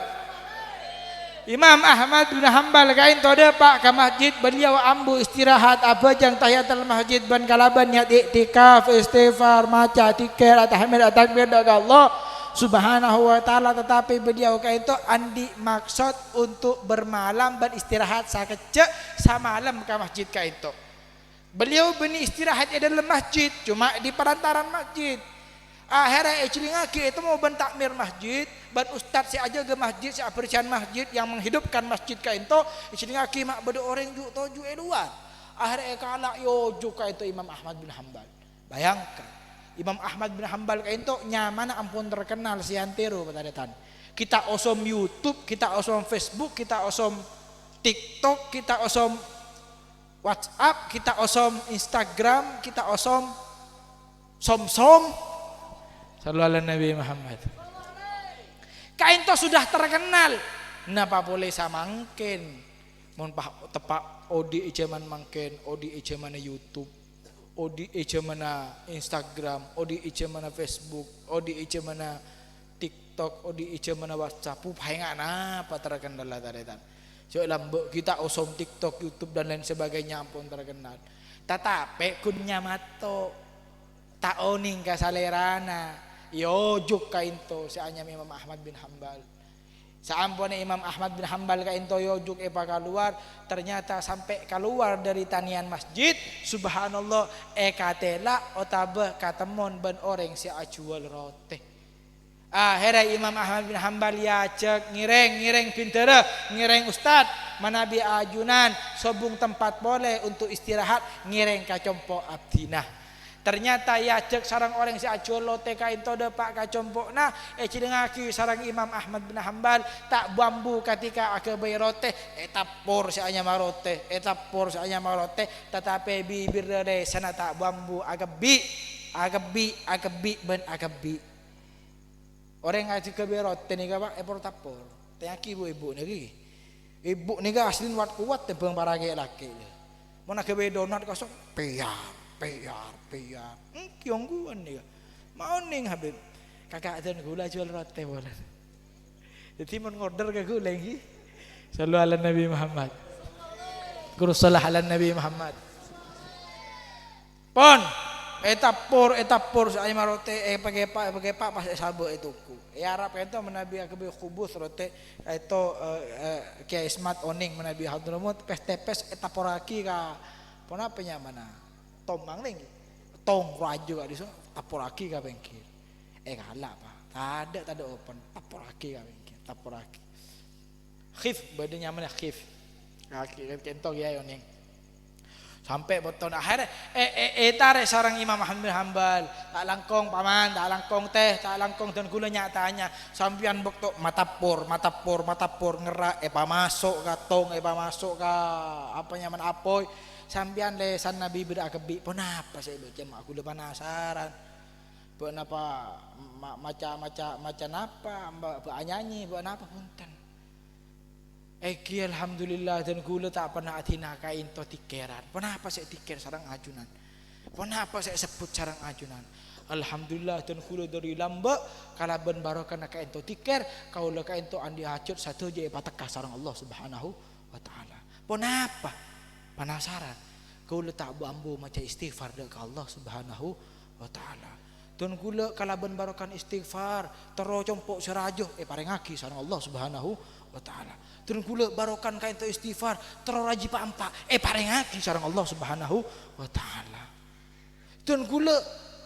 Imam Ahmad bin Hambal kaènto dâpa' ka masjid, beliau ambu istirahat, abhâjâng tahiyatul masjid bân kalabân niat iktikaf, istighfar, maca dzikir, at-tahmid, at-takbir dâ' ka Allah Subhanahu wa Ta'ala, tatapè beliau kaènto andi' maksod untuk bermalam bân istirahat sakejjhâ' samalem ka masjid kaènto. Beliau bânnè istirahat è dâlem masjid, cuma di perantaran masjid. Ahèrra èjhilingngaghi ètemmo bân takmir masjid, bân ustad sè ajâgâ masjid, sè abersihan masjid, yang menghidupkan masjid kaènto, èjhilingngaghi ma' bâdâ orèng ju' toju' è lowar. Ahèrra èkala' èojhuk kaènto Imam Ahmad bin Hambal. Bayangkan, Imam Ahmad bin Hambal kaènto nyamana ampon terkenal sè antèro, tarètan. Ghi' ta' osom YouTube, ghi' ta' osom Facebook, ghi' ta' osom TikTok, ghi' ta' osom WhatsApp, ghi' ta' osom Instagram, ghi' ta' osom som-som. Sallu ala Nabi Muhammad. Kaènto sudah terkenal. Napa polè samangkèn? Mon pa-, teppa' odi' è jhâman mangkèn, odi' è jhâmanna YouTube, odi' è jhâmanna Instagram, odi' è jhâmanna Facebook, odi' è jhâmanna TikTok, odi' è jhâmanna WhatsApp, paènga' napa terkenal la tarètan. Jhâ' lambâ' ghi' ta' osom TikTok, YouTube, dan lain sebagainya ampon terkenal. Tatapè ghun nyamato, ta' onèng ka salèrana, èojhuk kaènto sè anyama Imam Ahmad bin Hambal. Saamponna Imam Ahmad bin Hambal kaènto èojhuk èpakalowar, ternyata sampè' kalowar dâri tanèyan masjid, subhanallah, èkatèla' otabâ katemmon bân orèng sè ajhuwâl rotè. Ahèrra Imam Ahmad bin Hambal èajhâk ngèrèng, ngèrèng bhindhârâ, ngèrèng ustad, manabi ajunan, sobung tempat polè untuk istirahat, ngèrèng ka compo' abdhina. Ternyata èajhâk sareng orèng sè ajhuwâl rotè kaènto dâpa' ka compo'na, èjhilingngaghi sareng Imam Ahmad bin Hambal, ta' bu-ambu katèka aghâbây rotè, ètappor sè anyama rotè, ètappor sè anyama rotè, tatapè bibirra lèsanna ta' bu-ambu aghâbbi', aghâbbi', aghâbbi', bân aghâbbi'. Orèng aghâbây rotè nèka, Pak, èpor-tappor. Tèngngaghi bu-, ibu nèka. Ibu nèka aslina wat-kowat tèmbhâng para kè-, lakè'. Mon aghâbây donat kosong, pèyar, pèyar, pèyar. Ènggi ongghuwân nèka. Ma' onèng, Habib. Kaka' dân ghulâ jhuwâl rotè polè. Dhâddhi mon ngorder ka ghulâ, ènggi. Sallu ala Nabi Muhammad. Dzikru shalah ala Nabi Muhammad. Pon, ètappor, ètappor sè anyama rotè, èpakèpa', èpakèpa', pas èsabâ' ètoko'. È Arab kaènto manabi aghâbây khubuz rotè, kaènto, eh, eh, Kèyaè Ismat onèng manabi Hadramaut, pès-tèpès ètapporraghi ka, ponapa nyamana? Tomang nèng. Tong rajâ ka'dissa', tapporraghi ka pèngghir. Èkala', Pak. Tadâ', tadâ' open, tapporraghi ka pèngghir, tapporraghi. Khif, bâdâ nyamana khif. Ka-, ka-, kaènto kèya onèng. Sampè' bâktona akhèr è-, è-, ètarè sareng Imam Ahmad bin Hambal. "Ta' langkong, Paman, ta' langkong, Tèh, ta' langkong," dân kaulâ nya-tanya. "Sampèyan bâkto matappor, matappor, matappor, ngèra' èpamaso' ka tong, èpamaso' ka apa nyamana apoy. Sampèyan lèsanna bibir akabbhi', ponapa sè èbâca? Ma' kaulâ panasaran. Bâ'na pa-, ma-, maca, maca, maca napa? Bâ-, bâ-, anyanyi, bâ'na pa?" "Bhunten." Èngghi, alhamdulillah, dân kaulâ ta' pernah adhina kaènto dhikèran. Ponapa sè èdhikèr sareng ajunan? Ponapa sè èsebbhut sareng ajunan? Alhamdulillah, dân kaulâ dhâri lambâ' kalabân barokana kaènto dhikèr, kaulâ kaènto andi' hajhât sadhâjâ èpatekka sareng Allah Subhanahu wa Ta'ala. Ponapa? Panasaran. Kaulâ ta' bu-ambu maca istighfar dâ' ka Allah Subhanahu wa Ta'ala. Dân kaulâ kalabân barokana istighfar, terro compo' sè rajâ èparèngaghi sareng Allah Subhanahu wa Ta'ala. Dân kaulâ barokana kaènto istighfar, terro rajhi pa'-empa' èparèngaghi sareng Allah Subhanahu wa Ta'ala. Dân kaulâ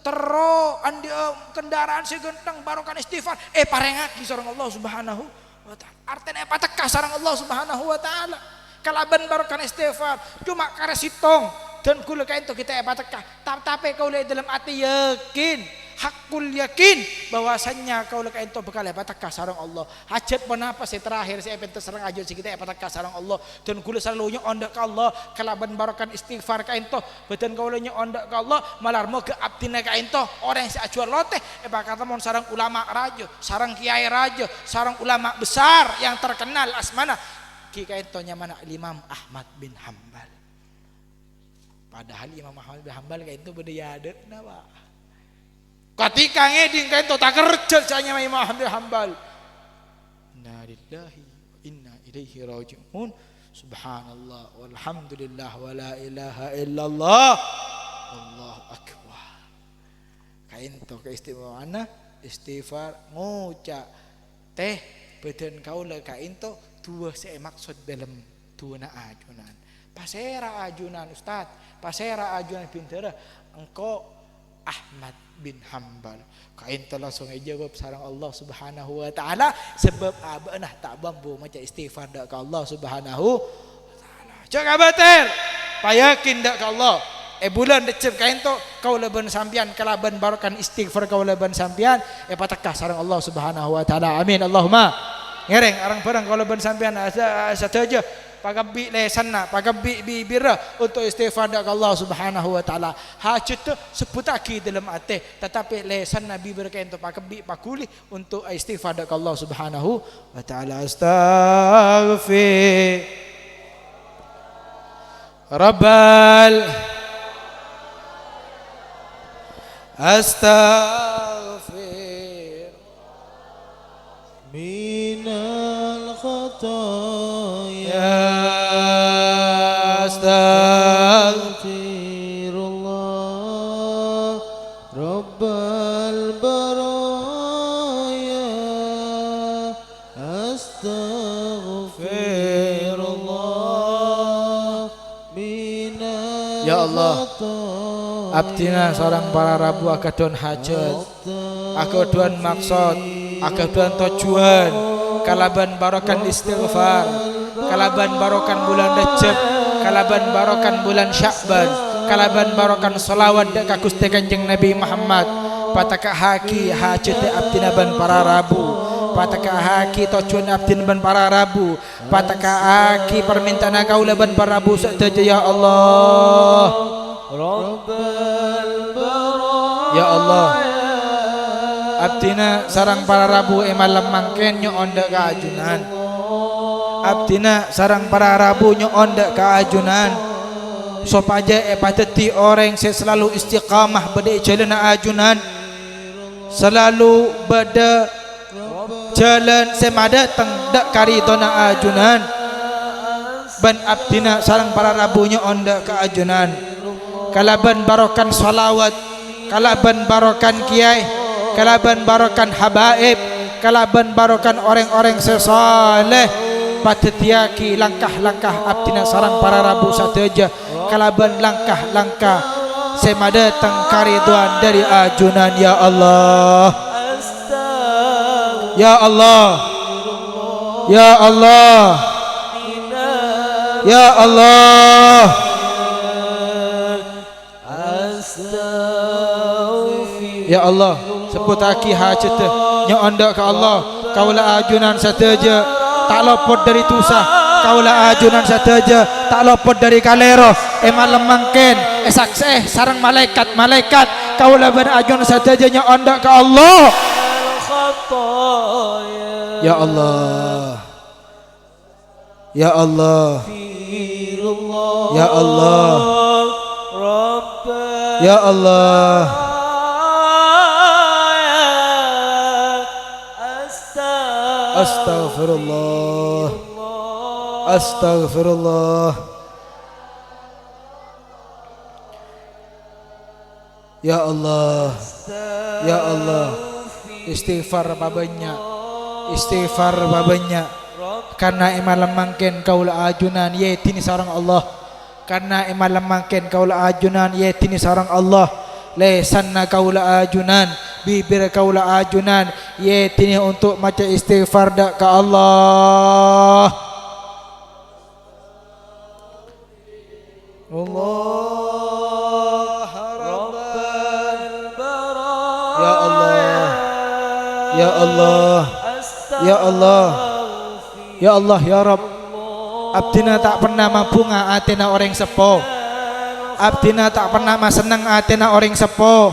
terro andi'â kendaraan sè ghântheng, barokana istighfar èparèngaghi sareng Allah Subhanahu wa Ta'ala. Artèna èpatekka sareng Allah Subhanahu wa Ta'ala. Kalabân barokana istighfar, coma karè sèttong, dân kaulâ kaènto ghi' ta' èpatekka. Ta-, tapè kaulâ è dâlem atè yakin, haqqul yakin, bahwasannya kaulâ kaènto bhâkal èpatekka sareng Allah. Hajhât ponapa sè terakhir sè èpènta sareng ajunan sè ghi' ta' èpatekka sareng Allah? Dân kaulâ salalu nyo'on dâ' ka Allah, kalabân barokana istighfar kaènto, bhâdhân kaulâ nyo'on dâ' ka Allah, malar moghâ abdhina kaènto, orèng sè ajhuwâl lotè, èpakatemmo sareng ulama rajâ, sareng kiyaè rajâ, sareng ulama besar yang terkenal asmana. Ghi' kaènto nyamana Imam Ahmad bin Hambal. Padahal Imam Ahmad bin Hambal kaènto bâdâ è adâ'na, Pak. Ketika ngèdhing kaènto takerjhâ sè nyama Imam Ahmad bin Hambal. Innalillahi wa inna ilaihi raji'un. Subhanallah, walhamdulillah, wa la ilaha illallah. Allahu akbar. Kaènto keistimewaanna istighfar, ngoca', "Tèh, bhâdhân kaulâ kaènto duwâ sè èmaksod dâlem duwâna ajunan." "Pasèra ajunan, Ustad? Pasèra ajunan bhindhârâ?" "Engko' Ahmad bin Hambal." Kaènto langsung èjâwâb sareng Allah Subhanahu wa Ta'ala, sabâb abâ'na ta' bu-ambu maca istighfar dâ' ka Allah Subhanahu wa Ta'ala. Jhâ' kabâtèr, payakin dâ' ka Allah. È bulân Rejjeb kaènto, kaulâ bân sampèyan kalabân barokana istighfar kaulâ bân sampèyan èpatekka sareng Allah Subhanahu wa Ta'ala. Amin. Allahumma. Ngèrèng areng-bhâreng kaulâ bân sampèyan sa-, sadhâjâ pakabbhi' lèsanna, pakabbhi' bibirra untuk istighfar dâ' ka Allah Subhanahu wa Ta'ala. Hajhâddhâ sebbhuttaghi dâlem atè, tatapè lèsanna bibir kaènto pakabbhi' paghuli untuk istighfar dâ' ka Allah Subhanahu wa Ta'ala. Astaghfir Rabbal, astaghfir minal khataya. Astaghfirullah Rabbal baraya. Astaghfirullah minal khataya. Ya Allah, abdhina sareng para rabu aghâdhuwân hajhât. Aghâdhuwân maksod, aghâdhuwân tojjhuwân, kalabân barokana istighfar, kalabân barokana bulân Rejjeb, kalabân barokana bulân Sya'ban, kalabân barokana shalawat dâ' ka Ghustè Kanjeng Nabi Muhammad, patekka'aghi hajhâddhâ abdhina bân para rabu, patekka'aghi tojjhuwân abdhina bân para rabu, patekka'aghi parmènta'anna kaulâ bân para rabu sadhâjâ, ya Allah. Ya Allah, abdhina sareng para rabu è malem mangkèn nyo'on dâ' ka ajunan. Abdhina sareng para rabu nyo'on dâ' ka ajunan, sopajâ èpadhâddhi orèng sè salalu istiqamah bâdâ è jhâlânna ajunan. Salalu bâdâ jhâlân sè madhâteng dâ' karidhona ajunan. Bân abdhina sareng para rabu nyo'on dâ' ka ajunan. Kalabân barokana shalawat, kalabân barokana kiyaè, kalabân barokana habaib, kalabân barokana orèng-orèng sè saleh, padhâddhiyâghi langkah-langkah abdhina sareng para rabu sadhâjâ kalabân langkah-langkah sè madhâteng karidhoan dhâri ajunan, ya Allah. Ya Allah. Ya Allah. Ya Allah. Ya Allah, sebbhuttaghi hajhâddhâ, nyo'on dâ' ka Allah. Kaulâ ajunan sadhâjâ ta' lopot dâri dhusa. Kaulâ ajunan sadhâjâ ta' lopot dâri kalèro. È malem mangkèn, èsaksè'è sareng malaèkat-malaèkat. Kaulâ bân ajunan sadhâjâ nyo'on dâ' ka Allah. Ya Allah. Ya Allah. Ya Allah. Ya Allah. Astaghfirullah. Astaghfirullah. Ya Allah, ya Allah, istighfar pabânnya', istighfar pabânnya'. Karna è malem mangkèn kaulâ ajunan èdinè sareng Allah. Karna è malem mangkèn kaulâ ajunan èdinè sareng Allah. Lèsanna kaulâ ajunan, bibir kaulâ ajunan èdinè untuk maca istighfar dâ' ka Allah. Allah Rabbal Baraya. Ya Allah. Ya Allah. Ya Allah. Ya Allah, ya Rabb. Abdhina ta' pernah mabhunga atèna orèng seppo. Abdhina ta' pernah masenneng atèna orèng seppo.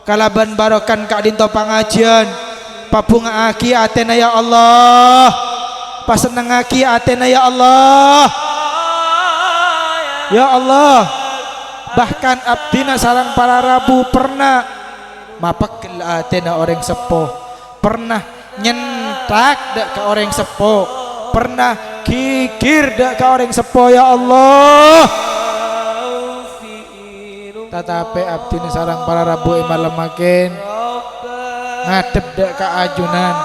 Kalabân barokan ka'dinto pangajiyân, pabhunga'aghi atèna, ya Allah. Pasennengngaghi atèna, ya Allah. Ya Allah, bahkan abdhina sareng para rabu pernah mapeggel atèna orèng seppo, pernah nyenthak dâ' ka orèng seppo, pernah ghighir dâ' ka orèng seppo, ya Allah. Tatapè abdhina sareng para rabu è malem mangkèn ngadhep dâ' ka ajunan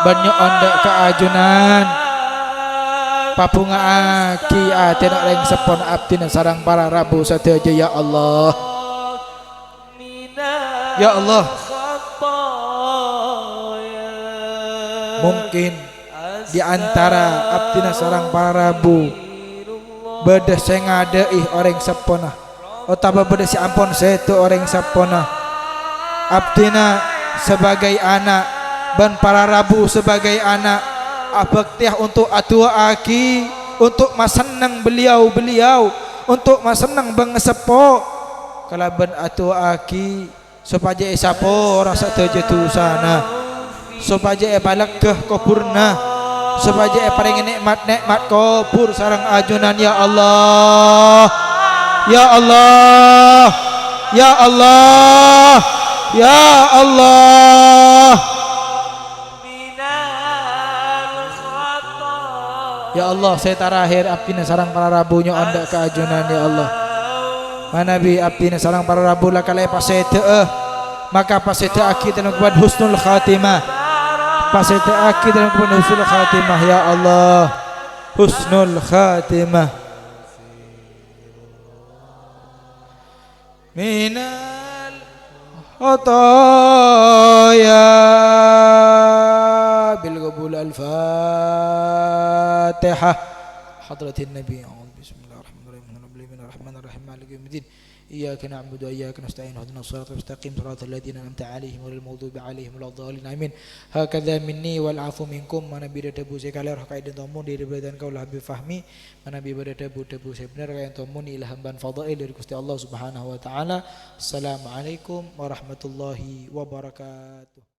bân nyo'on dâ' ka ajunan. Pabhunga'aghi atèna orèng seppona abdhina sareng para rabu sadhâjâ, ya Allah. Ya Allah. Mungkin di antara abdhina sareng para rabu bâdâ sè ngadâ'i orèng seppona, otabâ bâdâ sè ampon sèdhâ orèng seppona. Abdhina sebagai ana' bân para rabu sebagai ana' abhâktèya untuk adu'aaghi, untuk masenneng beliau-beliau, untuk masenneng bângaseppo, kalabân adu'aaghi sopajâ èsapora sadhâjâ dhusana, sopajâ èpalega kobhurrâ, sopajâ èparèngè nè'mat-nè'mat kobhur sareng ajunan, ya Allah. Ya Allah. Ya Allah. Ya Allah. Ya Allah, sè tarakhir abdhina sareng para rabu nyo'on dâ' ka ajunan, ya Allah. Manabi abdhina sareng para rabu la kalè pasèdhâ'â, maka pasèdhâ'âghi dâlem kabân husnul khatimah. Pasèdhâ'âghi dâlem kabân husnul khatimah, ya Allah. Husnul khatimah. Minal khataya bil qabul. Al-Fatihah. Hadratin Nabi. A'udzu, bismillahirrahmanirrahim. Alhamdulillahirrahmanirrahim. Maliki yaumiddin. Iyyaka na'budu wa iyyaka nasta'in. Ihdinas siratal mustaqim. Siratal ladzina an'amta 'alaihim ghairil maghdubi 'alaihim waladdallin. Amin. Hakadza minni wal 'afu minkum. Manabi bâdâ dhâbu sè kalèro ka'dinto mon dâri bhâdhân kaulâ Habib Fahmi. Manabi bâdâ dhâbu-dhâbu sè bhender ka'dinto mon ilham bân fadhail dâri Ghustè Allah Subhanahu wa Ta'ala. Assalamualaikum warahmatullahi wabarakatuh.